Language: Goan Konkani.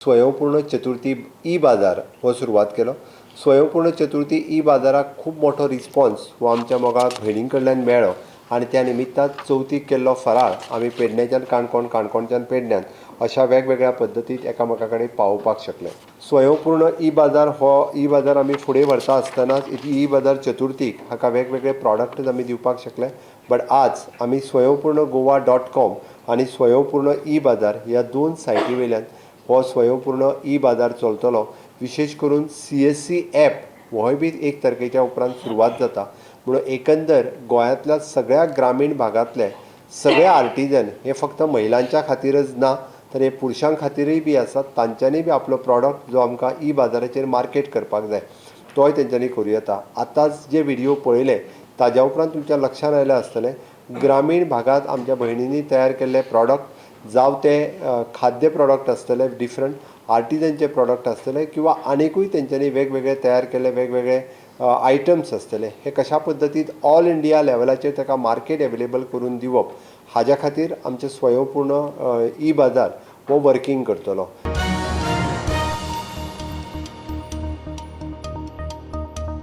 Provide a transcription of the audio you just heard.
स्वयंपूर्ण चतुर्थी ई बाजार हो सुरवात केलो. स्वयंपूर्ण चतुर्थी ई बाजाराक खूब मोठो रिस्पॉन्स हो आमच्या मोगा भयणीं कडल्यान मेळ्ळो आनी त्या निमित्तान चवथीक केल्लो फराळ आमी पेडण्याच्यान काणकोण, काणकोणच्यान पेडण्यान अशा वेगवेगळ्या पद्दतीत एकामेका कडेन पावोवपाक शकले. स्वयंपूर्ण ई बाजार हो ई बाजार आमी फुडें व्हरता आसतनाच ई बाजार चतुर्थीक हाका वेगवेगळे प्रॉडक्ट आमी दिवपाक शकले. बट आज आमी स्वयंपूर्ण गोवा.com आनी स्वयंपूर्ण ई बाजार ह्या दोन सायटी वयल्यान हो स्वयंपूर्ण ई बाजार चलतलो. विशेश करून सीएससी एप होय बी 1 तारखेच्या उपरांत सुरवात जाता. म्हणून एकंदर गोंयांतल्या सगळ्या ग्रामीण भागांतले सगळे आर्टिजन हे फक्त महिलांच्या खातीरच ना, तर हे पुरुशां खातीरय बी आसा. तांच्यांनी बी आपलो प्रॉडक्ट जो आमकां ई बाजाराचेर मार्केट करपाक जाय, तोय तेंच्यांनी करूं येता. आतांच जे व्हिडियो पळयले, ताज्या उपरांत तुमच्या लक्षांत आयलें आसतलें, ग्रामीण भागांत आमच्या भयणींनी तयार केल्ले प्रॉडक्ट, जावं ते खाद्य प्रॉडक्ट आसतले, डिफरंट आर्टिजनचे प्रॉडक्ट आसतले किंवा आनिकूय तेंच्यांनी वेगवेगळे तयार केल्ले वेगवेगळे आयटम्स आसतले, हे कशा पद्दतीन ऑल इंडिया लेवलाचेर ताका मार्केट एवेलेबल करून दिवप, हाज्या खातीर आमचें स्वयंपूर्ण ई बाजार हो वर्कींग करतलो.